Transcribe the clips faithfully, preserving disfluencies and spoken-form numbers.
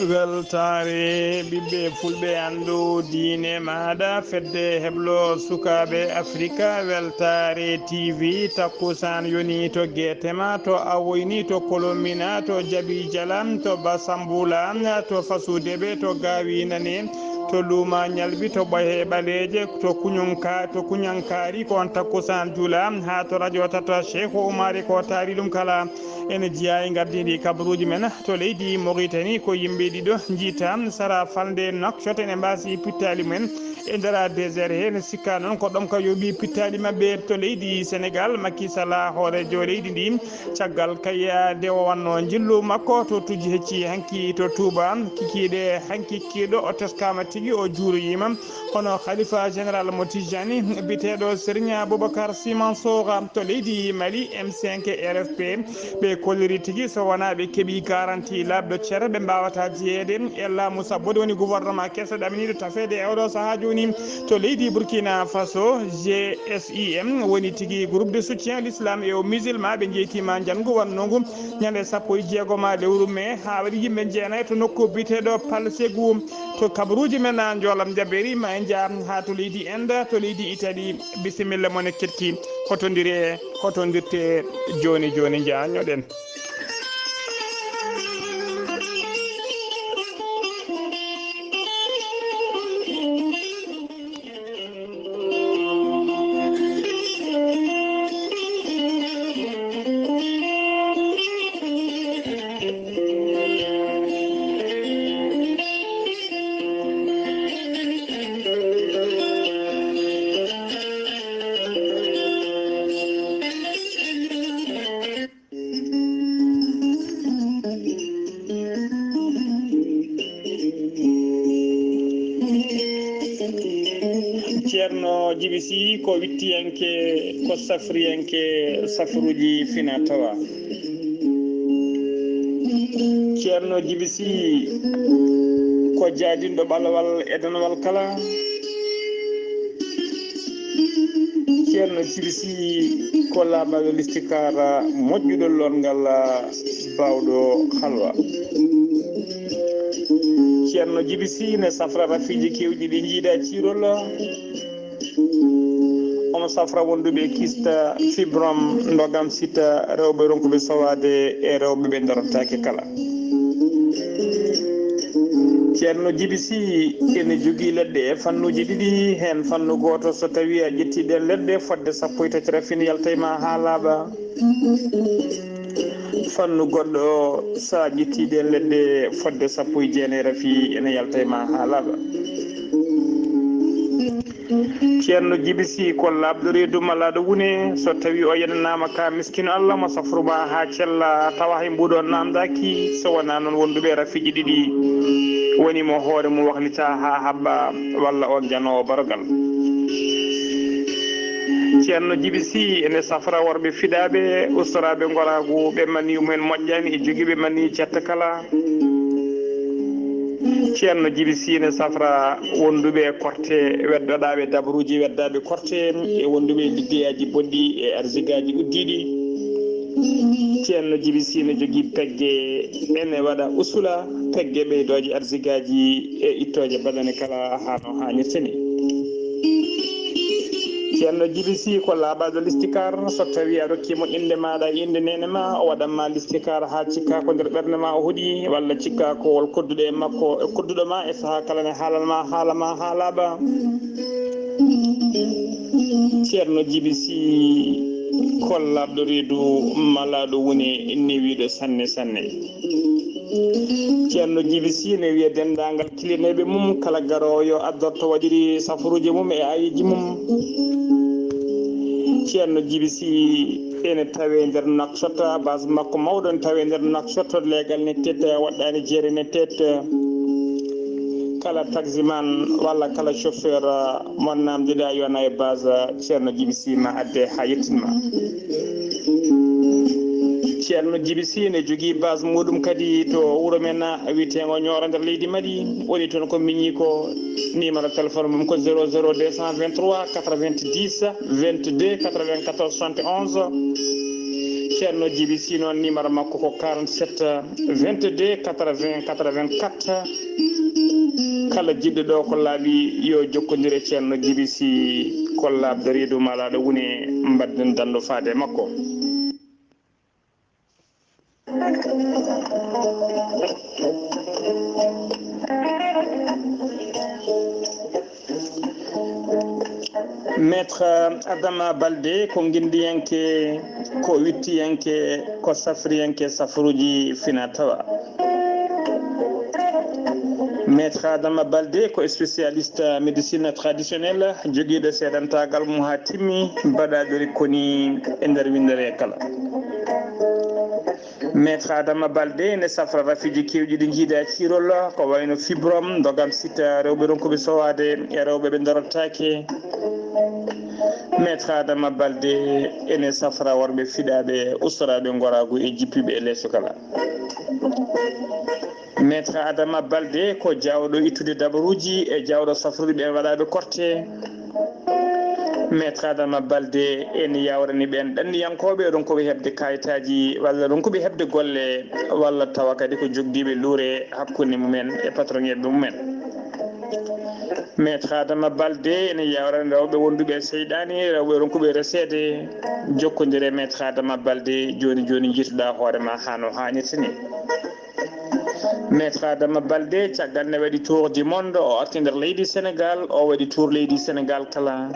Weltaare ɓiɓɓe fulɓe, anndu diine maaɗa, fedde heblo sukaaɓe Afrika, Weltaare T V, takkusaan yoni to Geetema, to Awoyni, to Kolomina, to Jabi Jala, to Basambula, to Fasudebe, to Gawi Nane, to Luuma Ñalbi, to Ɓoye Ɓaleeje, to Kuñunka-, to Kuñankaari, ko on takkusaan jula, haa to radio tata Cheikh Oumar ko taari ɗum kala. Ene jeyaa e ngardiiɗi kabaruuji men to leydi Mauritanie, ko yimɓe ɗiɗo njiita sara falnde Nouakchott ene mbaasi pittaali mumen e nder désert he. Ene sikka noon ko ɗomka yooɓi pittaali maɓɓe. To leydi Sénégal, Macky Sall, hooreejo leydi ndi, caggal kayyaade o wanno njillu makko to Tujji Hecci hanki to Touba, kikiiɗe hanki kiiɗo o teskaama tigi, o juuroyiima. Kono Khalifa Général mo Tijani, biyeteeɗo Serigne Aboubacar Sy Mansour, to leydi Mali, M cinq R F P, ɓe kolliri tigi so wonaa ɓe keɓi garanti laaɓɗo cere, ɓe mbaawata jeyeede e laamu, sabu woni gouvernement keso ɗaminiiɗo tafeede e oɗo sahaa jooni. To leydi Burkina Faso, G S I M woni tigi groupe de soutien l'islam et aux musulmans, ɓe njeytiima njanngu wannoogu ñande sappo e jeegom lewru mee, haa waɗi yimɓe jeenayi to nokku biyeteeɗo Palsegu. To kabaruuji men, a Njoolam Jabeeri, ma en njaah haa to leydi Inde, to leydi Itali. Bisimilla mon e keɗki. Hotondire, hotondirte jooni jooni, njaanyoɗen. Ceerno Jibi Sy ko wittiyanke, ko safriyanke, safruuji fina tawa. Ceerno Jibi Sy ko jaadinɗo ɓalawal e danawal kala. Ceerno Jibi Sy ko laaɓaaɗo listikaara, moƴƴuɗo lorngal, baawɗo halwa. Ceerno Jibi Sy ne safra rafiiji keewɗi ɗi njiida ciirol. Omo safra wonduɓe kista, fibrom, ndogam sita, rewɓe ronkuɓe sowaade e rewɓe ɓe darotaake kala. Ceerno Jibi Sy ene jogii leɗɗe e fannuuji ɗiɗi, heen fannu gooto, so tawii a ƴettii ɗeen leɗɗe fodde sappo e tati rafin, yaltay ma haa laaɓa. Fannu goɗɗo, so a ƴettii ɗeen leɗɗe fodde sappo e jeenayi rafi, ene yaltay ma haa laaɓa. Ceerno Jibi Sy ko laaɓɗo reedu malaaɗo wune, so tawii o yenanaama ka miskino Allah, mo safru ma haa cella, tawa hay mbuuɗu on naamndaaki, so wonaa noon wonduɓe rafiiji ɗiɗi, woni mo hoore mum waklitaa haa haɓɓa, walla on janoowo barogal. Ceerno Jibi Sy ene safra worɓe fiɗaaɓe, ustoraaɓe ngoraagu, ɓe maniyu mumen moƴƴaani e jogiiɓe maniyu cetta kala. Ceerno Jibi Sy ne safra wonduɓe e korte, weddoɗaaɓe dabaruuji, weddaaɓe korte, e wonduɓe e liggeyaaji bonɗi e arsigaaji uddiiɗi. Ceerno Jibi Sy ne jogii pegge, ene waɗa usula, pegge ɓeydooje arsigaaji e ittooje baɗane kala haa no haanirta ni. Ceerno Jibi Sy ko laaɓaaɗo listikaar, so tawii a rokkii mo innde maaɗa e innde neene ma, o waɗan ma listikaar haa cikkaa ko nder ɓernde ma o hoɗi, walla cikkaa ko wol kodduɗo e makko, e kodduɗo ma e sahaa kala ne haalan ma haala ma haa laaɓa. Ceerno Jibi Sy ko laaɓɗo reedu, malaaɗo wune, newiiɗo sanne sanne. Ceerno Jibi Sy ne wiya denndaangal kilineeɓe mum, kala garoowo yo addorto waɗiri safaruuji mum e ayeeji mum. Ceerno Jibi Sy ene tawee nder Nouakchott, base makko mawɗo ne tawee nder Nouakchott, leegal ne teet, waɗɗaani jeere ne teet. Kala taximan walla kala chauffeur mo naamndiɗaa yo nawe base Ceerno Jibi Sy ma adde haa yettin ma. Ceerno Jibi Sy ne jogii base muɗum kadi to wuro men wiyeteengo Ñooro nder leydi Mali. Woni toon ko miñi ko. Numéro téléphone mum ko zéro zéro deux cent vingt-trois quatre-vingt-dix vingt-deux quatre-vingt-quatorze soixante et onze. Ceerno Jibi Si noon, numéro makko ko quarante-sept vingt-deux quatre-vingts quatre-vingt-quatre. Kala jiɗɗo ɗo ko laaɓi, yo jokkondir e Ceerno Jibi Si, ko laaɓɗo reedu maa laaɗo wune, mbaɗden danndo faade e makko. Maître Adama Balde ko ngindiyanke, ko wittiyanke, ko safriyanke safruuji fina tawa. Maître Adama Balde ko spécialiste médecine traditionnelle, jogiiɗo seedantaagal mum haa timmi, baɗaaɗo rikkoni e nder winndere kala. Maître Adama Balde ne safra rafiiji keewɗi ɗi njiida ciirol, ko wayno fibrome, ndogam sita, rewɓe ronkuɓe sowaade e rewɓe ɓe darotaake. Maître Adama Balde ene safra worɓe fiɗaaɓe, ustoraaɓe ngoraagu e jippiiɓe e leeso kala. Maître Adama Balde ko jaawɗo ittude dabaruuji e jaawɗo safrude ɓe waɗaaɓe korte. Maître Adama Balde ene yawrani ɓeen ɗanniyankooɓe ronkuɓe heɓde kayitaaji walla ronkuɓe heɓde golle walla tawa kadi ko jogdiiɓe luure hakkunde mumen e patronŋeeɓe mumen. Maître Adama Balde ene yawrani rewɓe wonduɓe e seyɗaani, rewɓe ronkuɓe reseede. Jokkondire Maître Adama Balde jooni jooni, njiituɗaa hoore ma haa no haanirta ni. Maître Adama Balde, caggal ne waɗi tour du monde, o arti nder leydi Sénégal, o waɗi tour leydi Sénégal kala.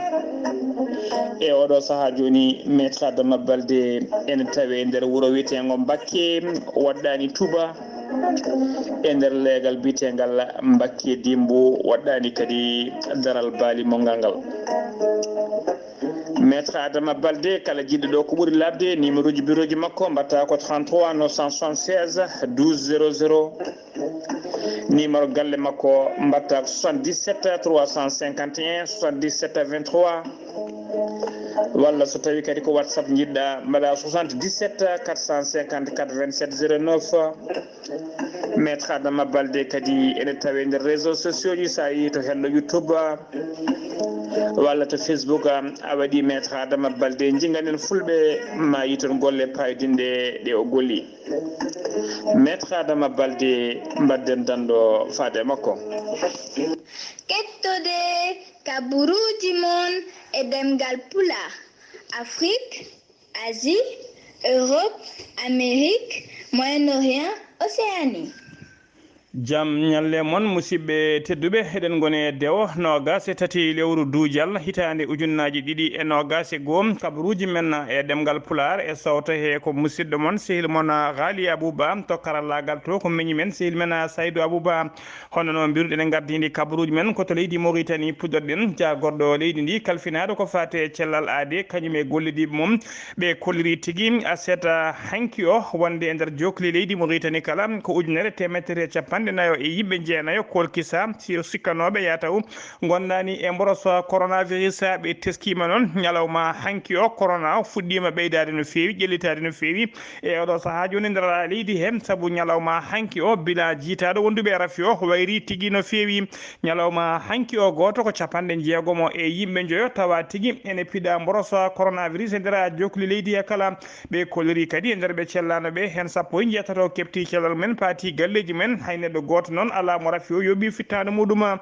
E oɗo sahaa jooni, Maître Adama Balde ene tawe nder wuro wiyeteengo Mbakke, waɗɗaani Touba, e nder leegal biyeteengal Mbakke Dimbu, waɗɗaani kadi daral Baali Mongal ngal. Maître Adama Balde, kala jiɗɗo ɗo ko ɓuri laaɓde, numéro ji bureau ji makko mbatta ko trente-trois neuf cent soixante-seize douze zéro zéro. Numéro galle makko mbatta ko soixante-dix-sept trois cent cinquante et un soixante-dix-sept vingt-trois. Walla so tawi kadi ko WhatsApp njiɗɗa, mbaɗa soixante-dix-sept quatre cent cinquante-quatre vingt-sept zéro neuf. Maître Adama Balde kadi ene tawe nder réseaux sociaux ji, so a yehi to hello YouTube, walla to Facebook, a waɗi Maître Adama Balde, njinnganen fulɓe, ma yi toon golle paydinɗe ɗe o golli. Maître Adama Balde, mbaɗden danndo faade e makko. Kettode kaburuuji mon e ɗemngal Pulaar, Afrique, Asie, Europe, Amérique, Moyen-Orient, Océanie. Jam ñalle mon, musidɓe tedduɓe. Eɗen ngoni e dewo noogaas e tati lewru duujal, hitaande ujunnaaji ɗiɗi e noogaas e goo. Kabaruuji men e ɗemngal Pulaar e sowto he ko musidɗo mon, sehil mon, Ghali Abouba, to karallaagal to ko meñi men, sehil men, Saydou Abouba. Hono no mbiruɗen, en ngardiindi kabaruuji men ko to leydi Mauritanie puɗɗorɗen. Jaagorɗo leydi ndi, kalfinaaɗo ko faati e cellal aadee, kañum e gollidiiɓe mum, ɓe kolliri tigi aset hanki o wonde e nder jookli leydi Mauritanie kala ko ujunere teemedere e capanɗe nayo e yimɓe jeenayo kolkisa, si o sikkanooɓe yataw ngondaani e mboros coronavirus. Ɓe teskiima noon ñalawma hanki o, corona o fuɗɗiima ɓeydaade no feewi, ƴellitaade no feewi. E oɗo sahaa jooni nder leydi he, sabu ñalawma hanki o, bilan jiitaaɗo wonduɓe e rafi o wayri tigi no feewi. Ñalawma hanki o gooto ko capanɗe jeegomo e yimɓe njoyo tawa tigi ene piɗa mborosa coronavirus e nder jookli leydi he kala. Ɓe kolliri kadi e nder ɓe cellano ɓe, heen sappo e njeetato keɓti cellal men, paati galleeji men, hay neɗɗo gooto noon alaa mo rafi o yooɓi fittaandu muɗum.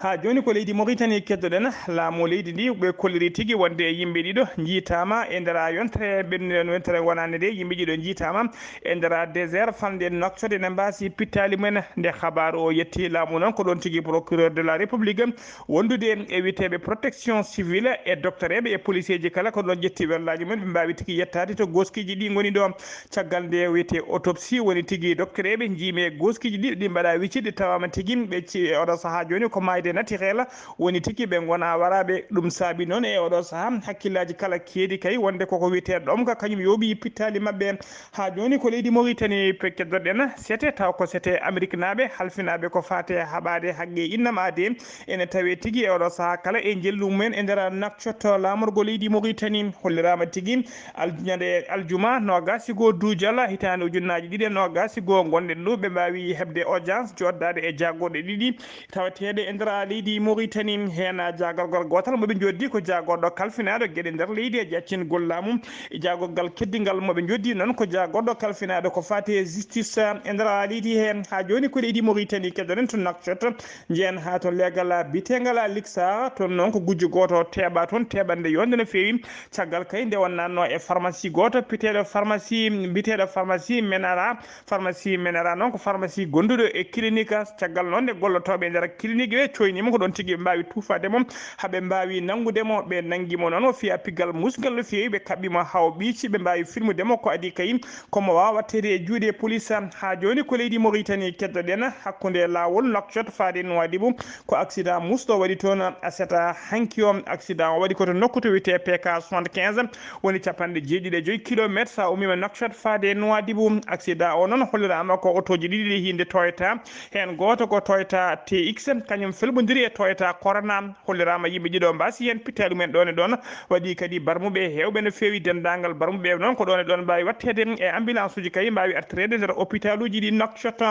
Haa jooni ko leydi Mauritanie keddoɗen, laamu leydi ndi ɓe kolliri tigi wonde e yimɓe ɗiɗo njiitaama e nder yontere ɓennuɗen, yontere wonaande nde, yimɓe ɗiɗo njiitaama e nder désert falnde Nouakchott, ene mbaasi pittaali mumen. Nde kabaaru o yetti laamu noon, ko ɗoon tigi procureur de la République wondude e wiyeteeɓe protection civile e docteur eɓe e policeeji kala, ko ɗoon ƴetti werlaaji mumen, ɓe mbaawi tigi yettaade to gooskiiji ɗi ngoni ɗo. Caggal nde wiyetee autopsie, woni tigi docteur eɓe njiimi e gooskiiji ɗiɗi ɗi mbaɗa wicciɗi, tawaama tigi ɓe ci-, e oɗo sahaa jooni ko maayde naturel, woni tigi ɓe ngona waraaɓe. Ɗum saabi noon e oɗo sahaa hakkillaaji kala keedi kay wonde koko wiyetee ɗomka kañum yooɓi pittaali maɓɓe. Haa jooni ko leydi Mauritanie pe keddoɗen sete, taw ko sete Ameriknaaɓe halfinaaɓe ko faate haɓaade haqqe innam aadee. Ene tawee tigi e oɗo sahaa kala e njellu mumen e nder Nouakchott, laamorgo leydi Mauritanie. Holliraama tigi al-, ñande aljuma noogaas e goo duujal hitaande ujunnaaji ɗiɗi e noogaas e goo ngonɗen ɗo, ɓe mbaawi heɓde audience jooɗdaade e jaagorɗe ɗiɗi tawateeɗe e nder Leydi Mauritanie, heen jaagorgal gootal mo ɓe njoddi ko jaagorɗo kalfinaaɗo geɗe nder leydi e ƴaccingol laamu. E jaagorgal keddingal mo ɓe njoddi noon ko jaagorɗo kalfinaaɗo ko faati e justice e nder leydi heen. Haa jooni ko leydi Mauritanie keddoɗen to Nouakchott, njehen haa to leegal biyeteengal Liksa, toon noon ko gujjo gooto teeɓa toon, teeɓande yonde no feewi. Caggal kay nde wonnanno e pharmacie gooto, biteeɗo pharmacie, biteeɗo pharmacie Menara. Pharmacie Menara noon ko pharmacie gonduɗo e clinique. Caggal noon nde gollotooɓe e nder clinique ɓe coynii mo, ko ɗoon tigi ɓe mbaawi tuufaade mo, haa ɓe mbaawi nanngude mo. Ɓe nanngi mo noon, o fiya piggal muusngal no feewi, ɓe kaɓɓi mo haa o ɓiici, ɓe mbaawi filmude mo. Ko adii kay ko mo waawa waɗteede e juuɗe police. Haa jooni ko leydi Mauritanie keddoɗen, hakkunde laawol Nouakchott faade Nouadhibou, ko accident muusɗo waɗi toon aset hanki o. Accident o waɗi ko to nokku to wiyetee P K soixante-quinze, woni capanɗe jeeɗiɗi e joy kilomeeter, so a ummiima Nouakchott faade Nouadhibou. Accident o noon holliraama ko otooji ɗiɗi ɗi hiinde Toyota, heen gooto ko Toyota T X, kañum felɓondiri e Toyota Corona. Holliraama yimɓe ɗiɗo mbaasi heen pittaali mumen ɗoon e ɗoon. Waɗi kadi barmuɓe heewɓe no feewi, denndaangal barmuɓe noon ko ɗoon e ɗoon mbaawi waɗteede e ambulance uji kay mbaawi artireede nder hôpital uji ɗi Nouakchott.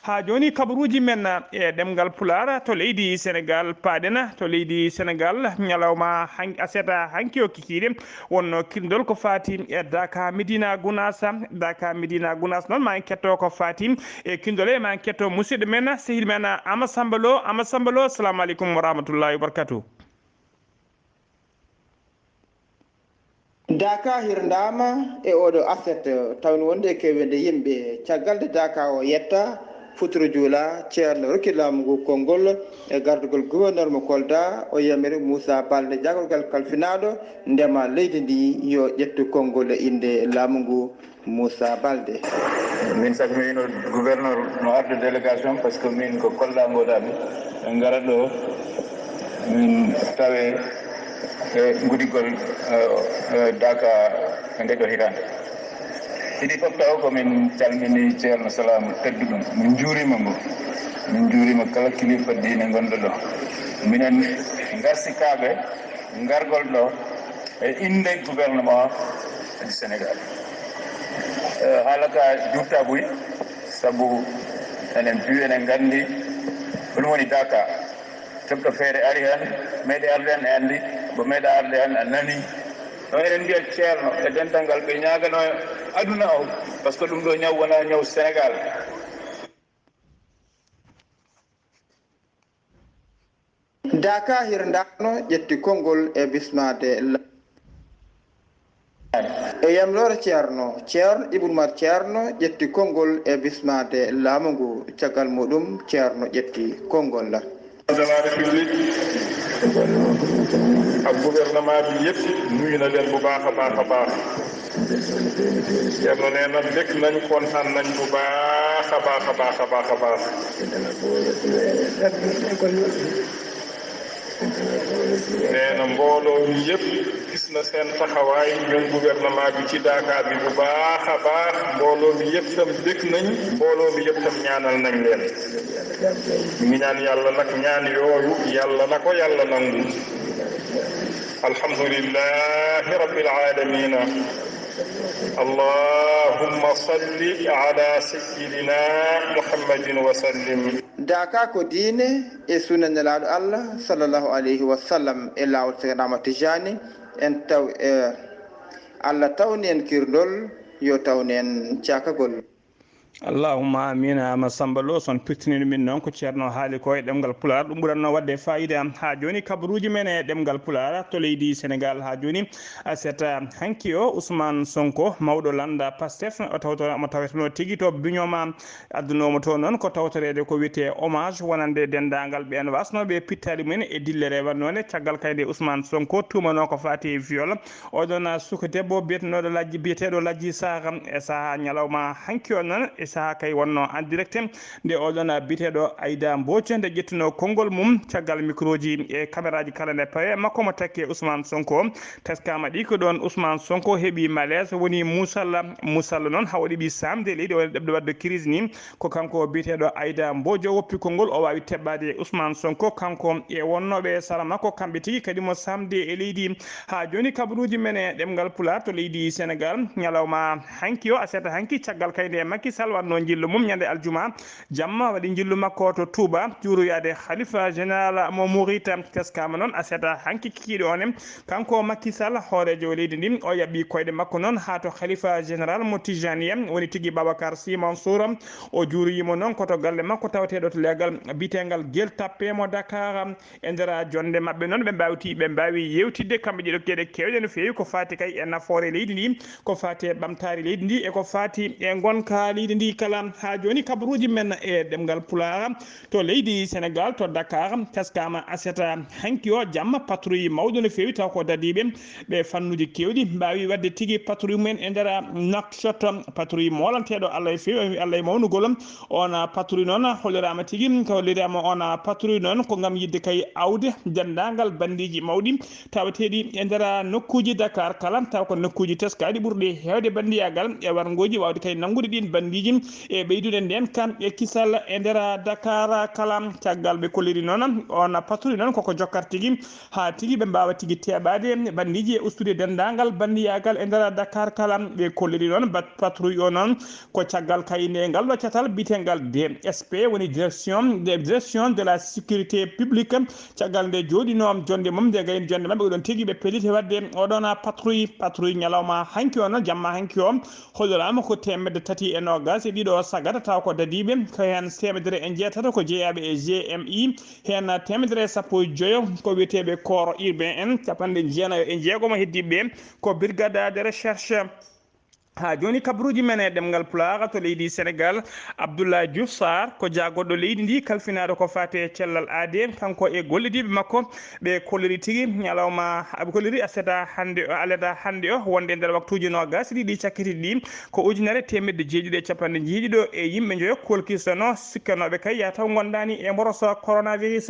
Haa jooni kabaruuji men e ɗemngal Pulaar to leydi Senegaal paaɗen. To leydi Senegaal ñalawma han-, aset hanki o kikiiɗe wonno kirndol ko faati e Daka Medina Gounass. Daka Medina Gounass noon ma en ketto ko faati e kirndol e ma en ketto musidɗo men, sehil men Ama Samba Lo. Ama Samba Lo, assalamu aleykum wa rahmatullahi wa barakatuh. Daka hirndaama e oɗo aset, tawni wonde e kewende yimɓe. Caggal nde Daka o yetta, futuro juula, Ceerno rokki laamu ngu konngol e gardugol gouverneur mo Kolda, o yamiri Moussa Balde, jaagorgal kalfinaaɗo ndema leydi ndi, yo ƴettu konngol e innde laamu ngu. Moussa Balde. Min sago mi wino gouverneur no arde délégation, parce que min ko Kolda ngoɗami. En ngara ɗo, min tawe e gudigol, eh, eh, Daka e nde ɗo hitande. Idi fof taw ko min calmini Ceerno Salaamu tedduɗum, min njuurima mo, min njuurima kala kilifa diine gonɗo ɗo. Minen ngarsikaaɓe ngargol ɗo e innde gouvernement du Sénégal. Eh, haala ka juutta buy, sabu enen piwi, enen nganndi ko ɗum woni Daka. Keɓɗo feere ari heen, meeɗi arde heen, a anndi, mo meeɗa arde heen, a nani. No eɗen mbiya Ceerno e dental ngal, ɓe ñaagano aduna o, parce que ɗum ɗo ñaw wona ñaw Sénégal. Daka hirndaano ƴetti konngol e bismaade la-, e yamloore Ceerno, Ceerno Ibn Umar Ceerno ƴetti konngol e bismaade laamu ngu. Caggal muɗum, Ceerno ƴetti konngol. De la République ak gouvernement bi yëpp nuyu na leen bu baax a baax a baax. Ceerno nee na bég nañ, kontaan nañ bu baax a baax a baax a baax a baax. Nee na mbooloo mi yëpp gis na seen taxawaay, ñun gouvernement bi, ci Daka bi bu baax a baax. Mbooloo mi yëpp tam bég nañ, mbooloo mi yëpp tam ñaanal nañ leen. Ñu ngi ñaan Yàlla nag ñaan yooyu, Yàlla na ko Yàlla nangu. Alhamdulillahi Rabbil Alamina. Allahumma salli ala Sayyidina Muhammadin wa sallim. Daka ko diine e sunna Nelaaɗo Allah sallallahu alayhi wa sallam e laawol Seeɗa Ahmad Tijani. En taw, e Allah tawni en kirndol, yo tawni en cakagol. Allahumma amin. Ama Samba Lo, son pirtiniiɗo min noon ko Ceerno haali ko e ɗemngal Pulaar, ɗum ɓuratno waɗde fayida. Haa jooni kabaruuji men e ɗemngal Pulaar to leydi Senegaal. Haa jooni, aset hanki o, Ousmane Sonko, mawɗo lannda Pastef, o tawto-, omo taweteno tigi to Bignona. Addunoomo toon noon ko tawtoreede ko wiyetee hommage wonande denndaangal ɓeen waasnooɓe pittaali mumen e dillere wannoo nde. Caggal kay nde Ousmane Sonko tuumanoo ko faati e viol, oɗon suka debbo biyetenooɗo Lajji, biyeteeɗo Lajji Saha, e sahaa ñalawma hanki o noon, e sahaa kay wonnoo en direct nde oɗon biyeteeɗo Aida Mbodj nde ƴettunoo konngol mum caggal microji e cameraaji kala nde pawe makko mo takke Ousmane Sonko. Teskaama ɗi ko ɗoon Ousmane Sonko heɓi malaise, woni muusalla. Muusalla noon hawa ɗiɗi saamde e leydi, o ɗeɓɗo waɗde crise ni. Ko kanko biyeteeɗo Aida Mbodj woppi konngol, o waawi teɓɓaade Ousmane Sonko, kanko e wonnooɓe e sara makko, kamɓe tigi kadi mo saamde e leydi. Haa jooni kabaruuji men e ɗemngal Pulaar to leydi Senegaal, ñalawma hanki o, aset hanki, caggal kay nde Macky Sall Waɗno njillu mum ñande aljuma jamma, waɗi njillu makko to Touba, juuroyaade Khalifa Général mo Mouride. Teskaama noon aset hanki kikiiɗe on, kanko Macky Sall, hooreejo leydi ndi, o yaɓɓi koyɗe makko noon haa to Khalifa Général mo Tijani en, woni tigi Babacar Sy Mansour. O juuroyiima noon ko to galle makko tawateeɗo to leegal biyeteengal Gueule Tapée mo Dakar. E nder jonnde maɓɓe noon, ɓe mbaawti, ɓe mbaawi yeewtidde kamɓe ɗiɗo geɗe keewɗe no feewi ko faati kay e nafoore leydi ndi, ko faati e ɓamtaare leydi ndi, e ko faati e ngonka leydi ndi kala. Haa jooni, kabaruuji men e ɗemngal Pulaar to leydi Senegaal, to Dakar, taskaama aset hanki o jamma, patrouille mawɗo no feewi, taw ko dadiiɓe ɓe fannuuji keewɗi mbaawi waɗde tigi patrouille mumen e nder Nouakchott, patrouille moolanteeɗo Allah e feewi, Allah e mawnugol. On patrouille noon holliraama tigi, ko holliraama on patrouille noon ko ngam yiɗde kay awde denndaangal banndiiji mawɗi tawateeɗi e nder nokkuuji Dakar kala, taw ko nokkuuji teskaaɗi ɓurɗi heewde banndiyaagal e warngooji, waawde kay nanngude ɗiin banndiiji e ɓeydude ndeenka e kisal e nder Dakar kala. Caggal ɓe kolliri noon on patrouille noon koko jokkata tigi haa tigi ɓe mbaawa tigi teeɓaade banndiiji e ustude denndaangal banndiyaagal e nder Dakar kala. Ɓe kolliri noon bat-, patrouille o noon ko caggal kayndeengal ɗo catal biyeteengal D S P, woni direction de, direction de la sécurité publique. Caggal nde jooɗinoo jonnde mum, nde gayni jonnde maɓɓe, oɗon tigi ɓe pelliti waɗde oɗon patrouille, patrouille ñalawma hanki o noon, jamma hanki o, holliraama ko teemedde tati e noogaas e ɗiɗo sagata, taw ko dadiiɓe, ko heen teemedere e jeetato ko jeyaaɓe e G M I, heen teemedere e sappo e joyo ko wiyeteeɓe corps urbain en, capanɗe jeenayo e jeegom heddiiɓe ɓe ko brigade de recherche. Haa jooni, kabaruuji men e ɗemngal Pulaar to leydi Senegaal, Abdoulaye Diouf Sarr ko jaagoɗɗo leydi ndi kalfinaaɗo ko faati e cellal aadee, kanko e gollidiiɓe makko, ɓe kolliri tigi ñalawma, ɓe kolliri aset hannde o, alet hannde o, wonde e nder waktuuji noogaas e ɗiɗi cakkitiiɗi ɗi, ko ujunere teemedde jeeɗiɗi e capanɗe jeeɗiɗo e yimɓe njoyo kolkisano, sikkanooɓe kay yaa taw ngondaani e mboroso coronavirus.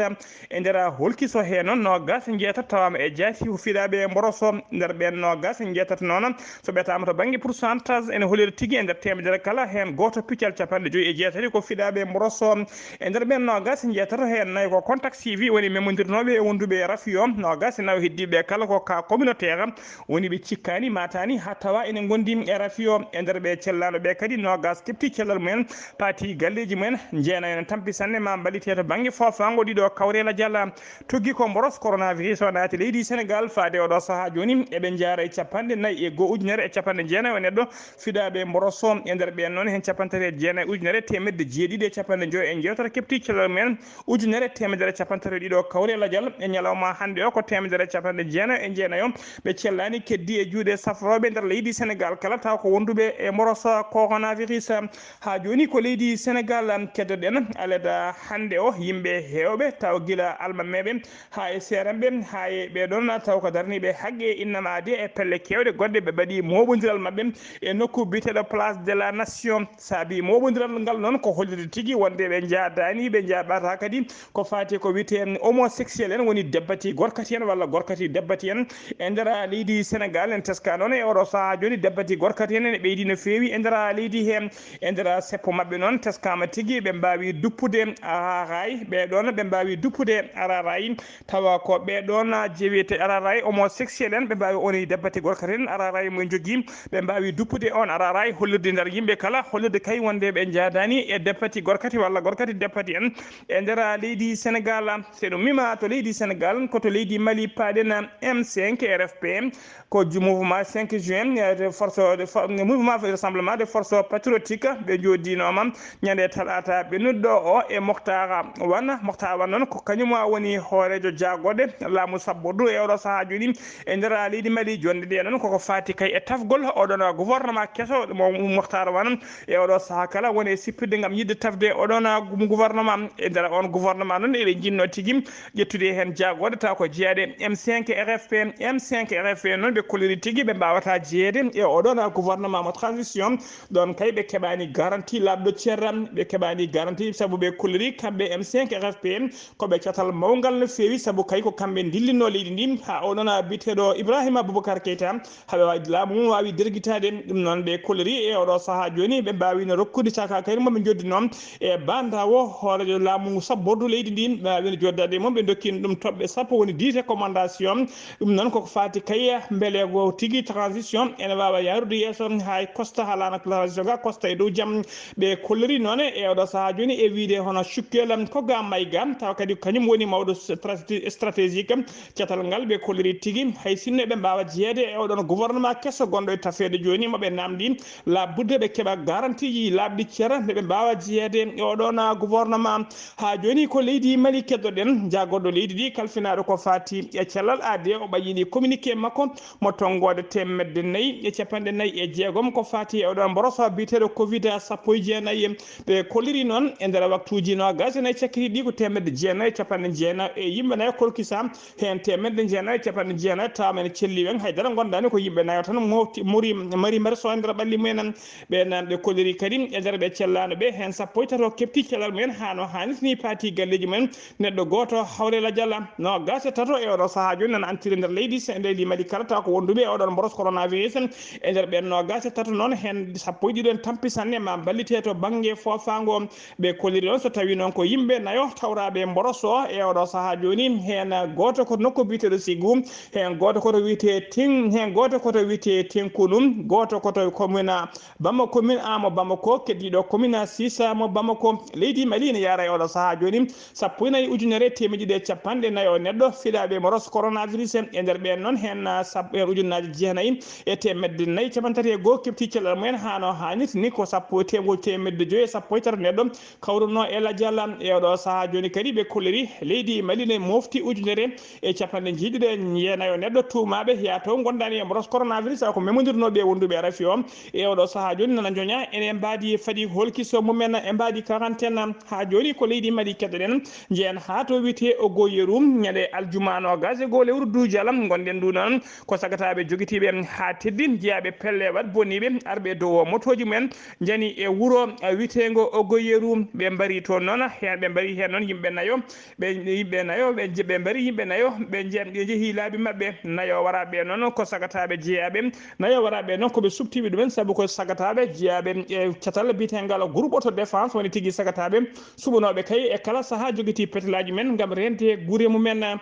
E nder holkiso hee noon, noogaas e jeetato tawaama e jaati ko fiɗaaɓe e mboroso. Nder ɓeen noogaas e jeetato noon, so ɓetaama to bannge pourcentage, ene hollira tigi e nder teemedere kala heen gooto piccal capanɗe joyi e jeetati ko fiɗaaɓe e mboroso. E nder ɓeen noogaas e jeetato heen nayi ko contact suivi, woni memondirnooɓe e wonduɓe e rafi o. Noogaas e nayo heddiiɓe kala ko cas communautaire, woni ɓe cikkaani, maataani, haa tawa ene ngondi e rafi o. E nder ɓe cellaano ɓe kadi, noogaas keɓti cellal mumen, paati galleeji mumen, jeenayo ne tampi sanne ma mballite to bannge foofaango ɗiɗo kawre lajal. Tuggi ko mboros coronavirus o naati leydi Senegaal faade oɗo sahaa jooni, eɓe njaara e capanɗe nayi e goo ujunere e capanɗe jeenayo neɗɗo fiɗaaɓe mboros o. E nder ɓeen noon, heen capanɗe tati e jeenayi ujunere teemedde jeeɗiɗi e capanɗe joyo e jeetati keɓti cellal mumen, ujunere teemedere capanɗe tati e ɗiɗo kawre lajal. E ñalawma hannde o, ko teemedere capanɗe jeenayo e jeenayo ɓe cellaani keddi e juuɗe safrooɓe nder leydi Senegaal kala, taw ko wonduɓe e mboros coronavirus. Haa jooni ko leydi Senegaal keddoɗen. Alada hannde o, yimɓe heewɓe taw gila almameeɓe haa e seeranɓe, haa e ɓee ɗoon taw ko darniiɓe haqqe innama aade e pelle keewɗe goɗɗe, ɓe mbaɗi mooɓondiral maɓɓe e nokku biyeteeɗo Place de la Nation. Saabi mooɓondiral ngal noon ko hollirde tigi wonde ɓe njaadaani, ɓe njaaɓata kadi ko faati ko wiyetee homosexuel en, woni debbati gorkati en walla gorkati debbati en e nder leydi Senegaal. En teska noon e oɗo sahaa jooni, debbati gorkati en ene ɓeydi no feewi e nder leydi hee. E nder seppo maɓɓe noon, teskaama tigi ɓe mbaawi duppude araaraay, ɓee ɗoon ɓe mbaawi duppude araaraay, tawa ko ɓee ɗoon jewete araaraay homosexuel en, ɓe mbaawi, woni debbati gorkati en, araaraay mo jogii, ɓe mbaawi duppude oon araaraay, hollirde nder yimɓe kala, hollirde kay wonde ɓe njaadaani e debbati gorkati walla gorkati debbati en e nder leydi Senegaal. So ɗum wiima to leydi Senegaal, ko to leydi Mali paaɗen. M cinq R F P, ko ju-, mouvement cinq juin, eh, de force, de fo-, mouvement de rassemblement de force patriotique, ɓe njooɗiinooma ñande talaata ɓennuɗo o e Mokhtar Wane. Mokhtar Wane noon ko kañum woni hooreejo jaagorɗe laamu sabbordu e oɗo sahaa jooni e nder leydi Mali. Jonnde nde noon koko faati kay e tafgol oɗon gouvernement keso mo Mokhtar Wane e oɗo sahaa kala woni e sippirde ngam yiɗde tafde oɗon gouvernement. E nder on gouvernement noon eɓe njinnoo tigi ƴettude heen jaagorɗe taw ko jeyaaɗe M cinq R F P. M cinq R F P noon ɓe kolliri tigi ɓe mbaawataa jeyeede e oɗon gouvernement mo transition. Ɗoon kay ɓe keɓaani garanti laaɓɗo ceerram, ɓe keɓaani garanti sabu ɓe kolliri kamɓe M cinq R F P ko ɓe catal mawngal no feewi, sabu kay ko kamɓe ndillinnoo leydi ndi haa oɗon biyeteeɗo Ibrahima Boubacar Keita haɓe waawi laamu mum waawi dergitaade. Ɗum noon ɓe kolliri e oɗo sahaa jooni, ɓe mbaawino rokkude caka kayri mo ɓe njoddi noon e bandawo hoorejo laamu sabbordu leydi ndin, ɓe mbaawino joddade e mum, ɓe dokkino ɗum toɓɓe sappo woni dix recommandation. Ɗum noon koko faati kay mbele go tigi transition ene waawa yaarude yeeso haa kosta haalana transition ga kosta e dow jam. Ɓe kolliri noon e oɗo sahaa jooni e wiide hono Cukkeela ko ga may ga, tawa kadi kañum woni mawɗo strate-, stratégique. Catal ngal ɓe kolliri tigi, hay sinno eɓe mbaawa jeyeede e oɗon gouvernement keso gonɗo e tafeede jooni, mo ɓe namdi, laabudde ɓe keɓa garantiji laaɓɗi ceera, nde ɓe mbaawa jeyeede e oɗon gouvernement. Haa jooni ko leydi Mali keddoɗen, jagorɗo leydi ndi kalfinaaɗo ko faati e cellal aade, o ɓayyini communiqué makko mo tonngoode teemedde nayi e capanɗe nayi e jeegom ko faati e oɗon mboroso biyeteeɗo covid sappo e jeenayi. Ɓe kolliri noon e nder waktuuji noogaas e nayi cakkitiiɗi ko teemedde jeenayi e capanɗe jeenayi e yimɓe nayo kolkisa, heen teemedde jeenayi e capanɗe jeenayi tawa men celli wen, haydara gondaani ko yimɓe nayo tan mofti, muri, mari mberso e nder ɓalli mumen. Ɓe nan ɓe kolliri kadi e nder ɓe cellaano ɓe, heen sappo e tato kepti cellal mumen haa no haanirta ni paati galleeji mumen. Neɗɗo gooto hawre lajal noogaas e tato e oɗo sahaa jooni nana antiri nder leydi se-, leydi Mali kala tawa ko wonduɓe e oɗon mboros coronavirus. E nder ɓen noogaas e tato noon, heen sappo e ɗiɗo en tampi sanne ma mballite to bannge foofaango. Ɓe kolliri noon so tawi noon ko yimɓe nayo tawraaɓe mboros o e oɗo sahaa jooni, heen gooto ko nokku biyeteeɗo Sigu, heen gooto ko to wiyetee Tin-, heen gooto ko to wiyetee Tinkunu, gooto ko to commune Bamako, commune a mo Bamako, keddiiɗo commune six mo Bamako. Leydi Mali ene yaara e oɗo sahaa jooni sappo e nayi ujunere e teemedde ɗiɗi e capanɗe nayo neɗɗo fiilaaɓe mboros coronavirus. E nder ɓeen noon, heen, ah, sab-, heen ujunnaaji jeenayi e teemedde nayi capanɗe tati e goo kepti cellal mumen haa no haanirta ni ko sappo e teemedde joyi e sappo e tato neɗɗo kawruno e lajal. E oɗo sahaa jooni kadi ɓe kolliri leydi Mali ne mofti ujunere e capanɗe jeeɗiɗi e jeenayo neɗɗo tuumaaɓe yaato gondaani e mboros coronavirus, ko memondirnooɓe e wonduɓe e rafi o. E oɗo sahaa jooni nana njoña ene mbaadi fadi holkiso mumen e mbaadi quarantaine. Haa jooni ko leydi Mali keddoɗen, njehen haa to wiyetee Ogoyeru, ñande aljuma noogaas e goo lewru duujal ngonɗen ndu noon. Ko sagataaɓe jogitiiɓe haa teddi, jeyaaɓe pelle waɗ boniiɓe, arɓe dow o motooji mumen, njani e wuro, eh, wiyeteengo Ogoyeru. Ɓe mbari toon noon, heen, ɓe mbari heen noon yimɓe nayo. Ɓe yimɓe nayo, ɓe je-, ɓe mbari yimɓe nayo, ɓe je-, ɓe njehi laabi maɓɓe. Nayo waraaɓe noon ko sagataaɓe jeyaaɓe. Nayo waraaɓe noon ko ɓe suɓtiiɓe ɗumen, sabu ko sagataaɓe jeyaaɓe e catal biyeteengal groupe auto défense, woni tigi sagataaɓe suɓunooɓe kay e kala sahaa jogitii petelaaji men ngam reende gure mumen.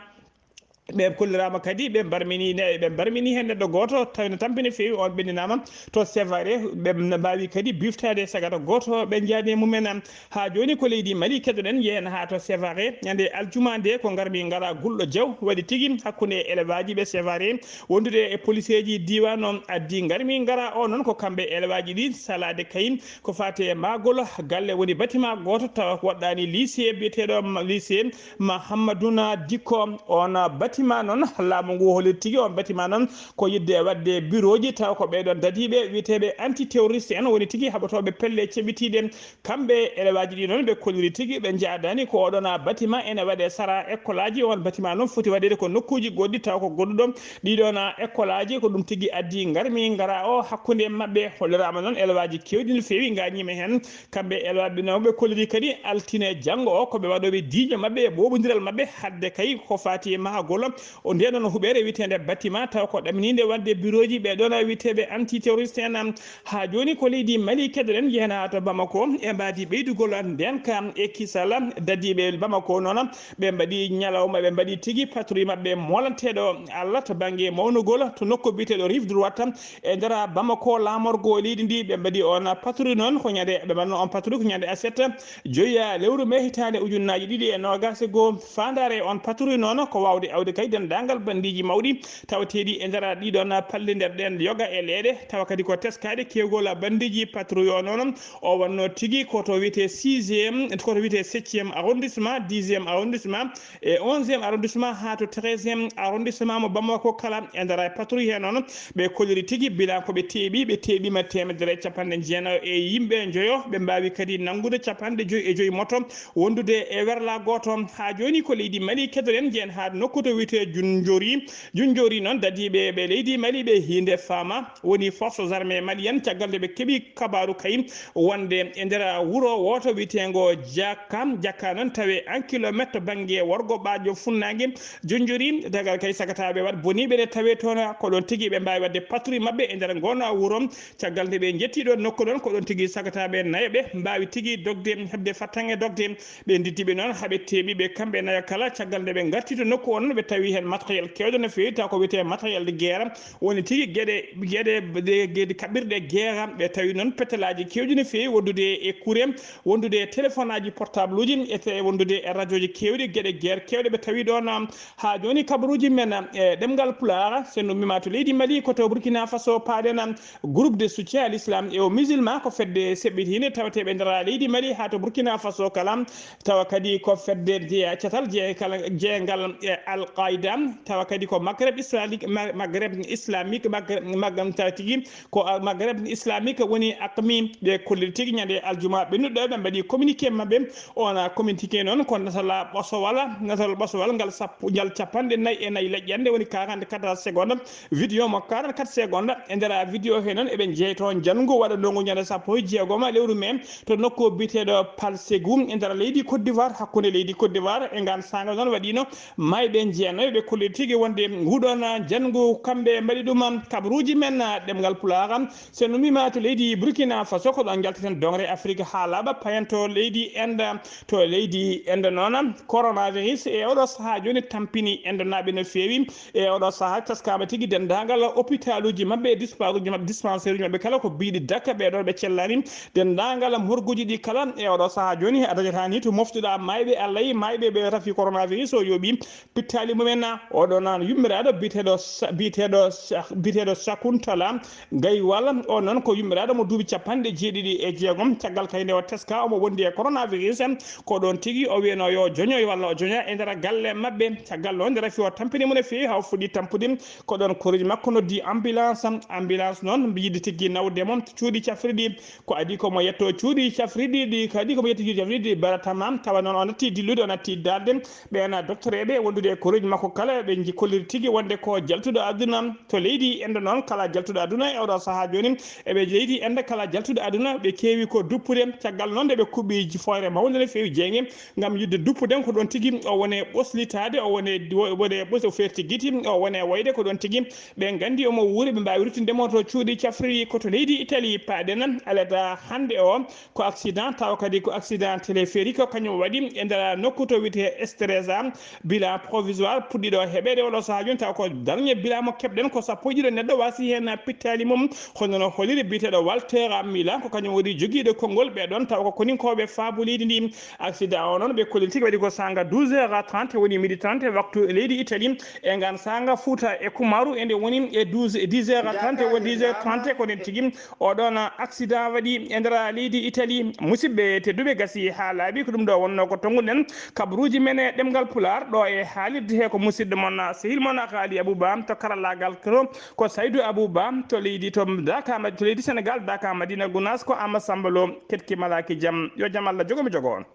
Ɓe kolliraama kadi, ɓe mbarmini ne, ɓe mbarmini heen neɗɗo gooto, tawi no tampi no feewi, on ɓenninaama to Sévaré. Ɓe mbaawi kadi biftaade sagata gooto, ɓe njaani e mumen. Haa jooni ko leydi Mali keddoɗen, njehen haa to Sévaré. Ñande aljuma nde ko ngarmi ngara gulɗo jaw waɗi tigi hakkunde e elevaaji ɓe Sévaré wondude e poliseeji diiwaan o. Addi ngarmi ngara o noon ko kamɓe elevaaji ɗi salaade kayi ko faati e maagol galle woni bâtiment gooto tawa ko waɗɗaani lycée biyeteeɗo ma-, lycée Mahammaduna Dikko. On bâtiment noon, laamu ngu holiri tigi on bâtiment noon ko yiɗde waɗde bureauji, tawa ko ɓee ɗoon dadiiɓe wiyeteeɓe anti-terroriste en woni tigi haɓotooɓe pelle ceɓitiiɗe. Kamɓe elevaaji ɗi noon ɓe kolliri tigi ɓe njaadaani ko oɗon bâtiment ene waɗe sara école aji. On bâtiment noon foti waɗeede ko nokkuuji goɗɗi tawa ko goɗɗuɗo. Ɗiɗon école aji ko ɗum tigi addi ngarmi ngara o hakkunde maɓɓe. Holliraama noon elevaaji keewɗi no feewi ngañiima heen. Kamɓe elevaaɓe nawɓe kolliri kadi altine janngo o ko ɓe waɗooɓe diiñe maɓɓe e ɓooɓondiral maɓɓe hadde kay ko faati e mahagol o ndee ɗoon huɓeere wiyeteende bâtiment tawa ko ɗaminiinde waɗde bureauji ɓee ɗoon wiyeteeɓe anti-terroriste en. Haa jooni ko leydi Mali keddoɗen, njehen haa to Bamako e mbaadi ɓeydugol ndeenka e kisal. Dadiiɓe Bamako noon ɓe mbaɗi ñalawma, ɓe mbaɗi tigi patrouille maɓɓe moolanteeɗo Allah to bannge mawnugol to nokku biyeteeɗo Rive Droite e nder Bamako laamorgo leydi ndi. Ɓe mbaɗi on patrouille noon ko ñande, ɓe mbaɗno on patrouille ko ñande aset joyi lewru mee hitaande ujunnaaji ɗiɗi e noogaas e goo. Faandaare on patrouille noon ko waawde awde kay denndaangal bandiiji mawɗi tawateeɗi e nder ɗiɗon palle nder ɗeen yoga e leeɗe, tawa kadi ko teskaade keewgol bandiiji patrouille o noon. O wonno tigi ko to wiyetee sixième, ko to wiyetee septième arrondissement, dixième arrondissement, e onzième arrondissement haa to treizième arrondissement mo Bamako kala. E nder patrouille hee noon, ɓe kolliri tigi bilan ko ɓe teeɓi, ɓe teeɓiima teemedere e capanɗe jeenayo e yimɓe njoyo, ɓe mbaawi kadi nanngude capanɗe joyi e joyi moto wondude e werla gooto. Haa jooni ko leydi Mali keddoɗen, njehen haa nokku to Te Junjori, Junjori noon dadiiɓe ɓe leydi Mali ɓe hiinde faama woni forces armées maliennes, caggal nde ɓe keɓi kabaaru kay wonde e nder wuro wooto wiyeteengo Jakka. Jakka noon tawe un kilomètre to bannge worgo ɓaajo funnaange Junjori. Dagal kay sagataaɓe waɗ boniiɓe ne tawe toon, ko ɗoon tigi ɓe mbaawi waɗde patrouille maɓɓe e nder ngoon wuro. Caggal nde ɓe njetti ɗoon nokku ɗoon, ko ɗoon tigi sagataaɓe nayo ɓe mbaawi tigi dogde, heɓde fattange dogde. Ɓe ndiddi ɓe noon haa ɓe teeɓi ɓe kamɓe nayo kala. Caggal nde ɓe ngarti to nokku o noon, ɓe tawi heen matériel keewɗo no feewi, taw ko wiyetee matériel de guerre, woni tigi geɗe, geɗe, de, geɗe kaɓirɗe guerre. Ɓe tawi noon petelaaji keewɗi no feewi, wondude e kure, wondude e téléphone aji portable uji, e te-, wondude e radio ji keewɗi, geɗe guerre keewɗe ɓe tawi ɗoon. Haa jooni kabaruuji men, e ɗemngal Pulaar, so en ummiima to leydi Mali, ko to Burkina Faso paaɗen, groupe de soutien à l'islam et aux musulmans, ko fedde seɓɓitiinde tawateeɓe nder leydi Mali haa to Burkina Faso kala, tawa kadi ko fedde jeya-, catal jeya-, kala, jeyngal e Al Qaida, tawa kadi ko Maghreb Islamique, Ma-, Maghreb Islamique, Maghreb, Maghreb, tawa tigi ko Al-, Maghreb Islamique woni akmi. Ɓe kolliri tigi ñande aljuma ɓennuɗo, ɓe mbaɗi communiqué maɓɓe. On communiqué noon ko natal ɓosowal, natal ɓosowal ngal sappo, ngal capanɗe nayi e nayi leƴƴannde, woni quarante-quatre secondes. Vidéo mo quarante-quatre secondes. E nder vidéo he noon, eɓe njeyto njanngu waɗanongu ñande sappo e jeegom lewru mee to nokku biyeteeɗo Palsegu e nder leydi Côte d'Ivoire, hakkunde leydi Côte d'Ivoire e ngaan saanga noon waɗiino maayɓe jeenayo. Ɓe kolli tigi wonde nguɗon njanngu kamɓe mbaɗi ɗum. Kabaruuji men ɗemngal Pulaar, so en ummiima to leydi Burkina Faso, ko ɗoon njalteten doŋre Afrik haa laaɓa, payen to leydi Inde. To leydi Inde noon, coronavirus e oɗo sahaa jooni tampini Indenaaɓe no feewi. E oɗo sahaa, taskaama tigi denndaangal hôpitaluuji maɓɓe e dispa-, maɓɓe, dispensaire uji maɓɓe kala ko biyɗi daka, ɓee ɗoon ɓe cellaani. Denndaangal morguuji ɗi kala e oɗo sahaa jooni, a dañataa ni to moftuɗaa maayɓe, Allah e maayɓe ɓe rafi coronavirus o yooɓi pittaali mumen. Oɗo noon yummiraaɗo biyeteeɗo Sa-, biyeteeɗo Sa-, biyeteeɗo Sakuntala Gaywal, o noon ko yummiraaɗo mo duuɓi capanɗe jeeɗiɗi e jeegom. Caggal kay nde o teska omo wondi e coronavirus, ko ɗoon tigi o wiyano yo joñoy walla o joña e nder galle maɓɓe. Caggal noon nde rafi o tampini mo no feewi, haa o fuɗɗi tampude, ko ɗoon koreeji makko noddi ambulance. Ambulance noon yiɗi tigi nawde mo cuuɗi cafrirɗi. Ko adii ko mo yetto cuuɗi cafrirɗi ɗi, ko adii ko mo yetto cuuɗi cafrirɗi ɗi baratama. Tawa noon o natti dillude, o natti daalde. Ɓeen doktoreeɓe wondude e koreeji makko kala, ɓe nji-, kolliri tigi wonde ko jaltuɗo aduna. To leydi Inde noon, kala jaltuɗo aduna e oɗo sahaa jooni, eɓe leydi Inde, kala jaltuɗo aduna, ɓe keewi ko duppude. Caggal noon nde ɓe kuɓɓi foyre mawnde no feewi jeynge ngam yiɗde duppude, ko ɗoon tigi o woni ɓoslitaade, o woni, woni ɓos-, o ferti giti, o woni wayde ko ɗoon tigi ɓe nganndi omo wuuri, ɓe mbaawi ruttinde mo to cuuɗi cafrirɗi. Ko to leydi Italie paaɗen, alaa hannde o ko accident, tawa kadi ko accident téléphérique, ko kañum waɗi e nder nokku to wiyetee Estresa. Bilan provisoire puɗɗiiɗo heɓeede oɗo sahaa jooni, tawa ko dernier bilan mo keɓɗen ko sappo e ɗiɗo neɗɗo waasi heen pittaali mum. Hono no holiri biyeteeɗo Walter Mila, ko kañum woni jogiiɗo konngol ɓee ɗoon, tawa ko koninkooɓe faabu leydi ndi. Accident o noon ɓe kolli tigi waɗi ko saanga douze heures trente, woni midi trente waktu e leydi Italie. E ngaan saanga Fuuta e Kumaru, e nde woni e douze, dix heures trente, woni dix heures trente, ko nden tigi o ɗoon accident waɗi e nder leydi Italie. Musidɓe tedduɓe, gasi haa laaɓi, ko ɗum ɗo wonno ko tonnguɗen kabaruuji men e ɗemngal Pulaar ɗo e haalirde he. Ko musidɗo mon, sehil mon Haali Abouba to karallaagal to, ko Saydou Abouba to leydi, to Dakar, to leydi Senegal, Dakar, Madina Gounass, ko Ama Samba Lo, ketki malaaki jam. Yo jam Allah jogo mi jogo on.